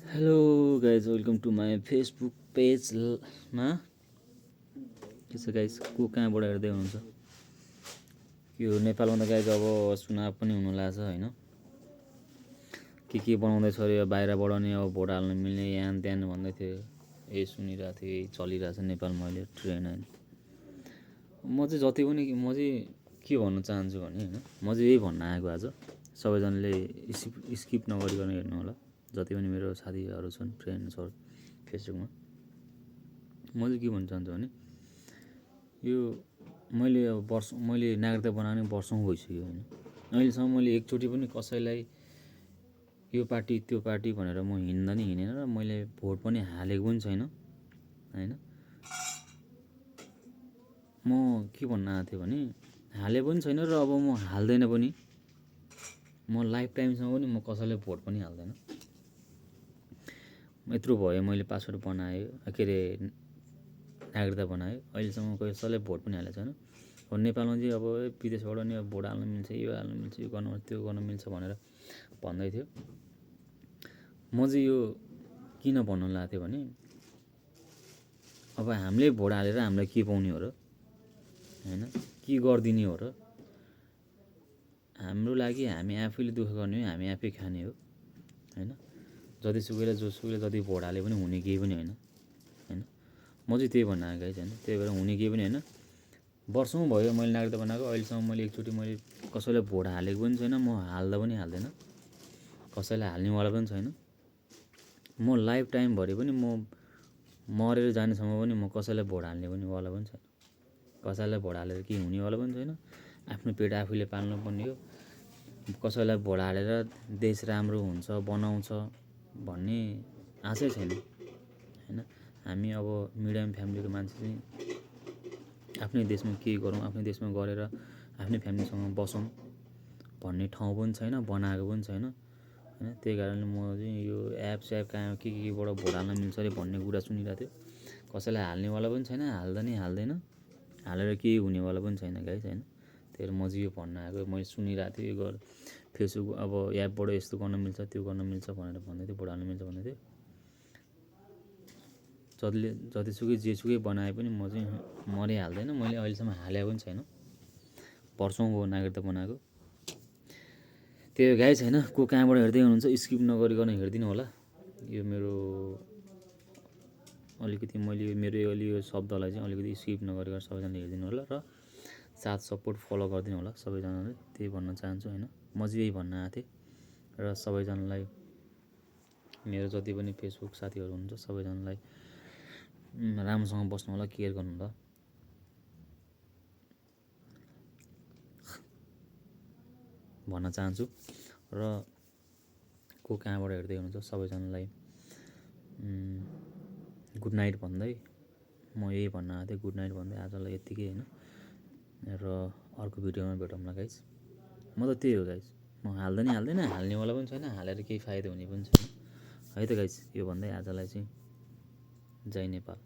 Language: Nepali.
Hello guys welcome to my Facebook पेजमा के छ गाइज को कहाँबाट हेर्दै हुनुहुन्छ। यो नेपालमा त गाइज अब चुनाव पनि हुनु लाग्छ होइन, के बनाउँदैछ अरे बाहिरबाट नि अब भोट हाल्नु मिल्ने यान त्यान भन्दै थियो। यही सुनिरहेको थियो, यही चलिरहेछ नेपालमा अहिले ट्रेन होइन। म चाहिँ जति पनि म चाहिँ के भन्नु चाहन्छु भने होइन, म चाहिँ यही भन्न आएको आज सबैजनाले स्किप नगरिकन हेर्नु होला। जति पनि मेरो साथीहरू छन् फ्रेन्ड्सहरू फेसबुकमा, म चाहिँ के भन्न चाहन्छु भने यो मैले अब मैले नागरिकता बनाउने वर्षौँ भइसक्यो होइन। अहिलेसम्म मैले एकचोटि पनि कसैलाई यो पार्टी त्यो पार्टी भनेर म हिँड्दा नि हिँडेन र मैले भोट पनि हालेको पनि छैन होइन। म के भन्न आएको थिएँ भने हाले पनि छैन र अब म हाल्दैन पनि। म लाइफ टाइमसम्म पनि म कसैलाई भोट पनि हाल्दैन। यत्रो भयो मैले पासपोर्ट बनाएँ, के अरे नागरिकता बनाएँ, अहिलेसम्म कसैलाई भोट पनि हालेको छैन। अब नेपालमा चाहिँ अब विदेशबाट नि अब भोट हाल्नु मिल्छ, यो हाल्नु मिल्छ, यो गर्नु त्यो गर्नु मिल्छ भनेर भन्दै थियो। म चाहिँ यो किन भन्नु लागेको थिएँ भने अब हामीले भोट हालेर हामीलाई के पाउने हो र होइन, के गरिदिने हो र। हाम्रो लागि हामी आफैले दुःख गर्ने हो, हामी आफै खाने हो होइन। जतिसुकैलाई जोसुकैले जति भोट हाले पनि हुने केही पनि होइन होइन। म चाहिँ त्यही भन्न आएको होइन, त्यही भएर हुने केही पनि होइन। वर्षौँ भयो मैले नागरिकता बनाएको, अहिलेसम्म मैले एकचोटि मैले कसैलाई भोट हालेको पनि छैन, म हाल्दा पनि हाल्दैन, कसैलाई हाल्नेवाला पनि छैन। म लाइफ टाइमभरि पनि म मरेर जानेसम्म पनि म कसैलाई भोट हाल्ने पनि वाला पनि छैन। कसैलाई भोट हालेर केही हुनेवाला पनि छैन। आफ्नो पेट आफूले पाल्नुपर्ने हो। कसैलाई भोट हालेर देश राम्रो हुन्छ बनाउँछ भन्ने आशै छैन होइन। हामी अब मिडियम फ्यामिलीको मान्छे चाहिँ आफ्नै देशमा केही गरौँ, आफ्नै देशमा गरेर आफ्नै फ्यामिलीसँग बसौँ भन्ने ठाउँ पनि छैन, बनाएको पनि छैन होइन। त्यही कारणले म चाहिँ यो एप कहाँ केबाट भोट हाल्न मिल्छ अरे भन्ने कुरा सुनिरहेको थियो। कसैलाई हाल्नेवाला पनि छैन, हाल्दा नि हाल्दैन, हालेर केही हुनेवाला पनि छैन गाइस होइन। त्यही भएर म चाहिँ यो भन्न आएको, मैले सुनिरहेको थिएँ यो फेसबुक अब एपबाट यस्तो गर्न मिल्छ त्यो गर्न मिल्छ भनेर भन्दै थियो, भोट हाल्नु मिल्छ भन्दै थियो। जतिसुकै जेसुकै बनाए पनि म चाहिँ मरिहाल्दैन। मैले अहिलेसम्म हालेको पनि छैन, वर्षौँ भयो नागरिकता बनाएको। त्यो गाइस होइन, को कहाँबाट हेर्दै हुनुहुन्छ स्किप नगरिकन हेरिदिनु होला। यो मेरो अलिकति मैले मेरो यो शब्दलाई चाहिँ अलिकति स्किप नगरिकन सबैजनाले हेरिदिनु होला र साथ सपोर्ट फलो गरिदिनु होला सबैजनाले, त्यही भन्न चाहन्छु होइन। म चाहिँ यही भन्न आएको थिएँ र सबैजनालाई मेरो जति पनि फेसबुक साथीहरू हुनुहुन्छ सबैजनालाई राम्रोसँग बस्नु होला, केयर गर्नु होला भन्न चाहन्छु। र को कहाँबाट हेर्दै हुनुहुन्छ सबैजनालाई गुड नाइट भन्दै म यही भन्न आएको थिएँ, गुड नाइट भन्दै आजलाई यत्तिकै होइन। र अर्को भिडियोमा भेटौँला गाइस। म त त्यही हो गाइस, म हाल्दैन हाल्नेवाला पनि छैन, हालेर केही फाइदा हुने पनि छैन है त गाइस। यो भन्दै आजलाई चाहिँ जय नेपाल।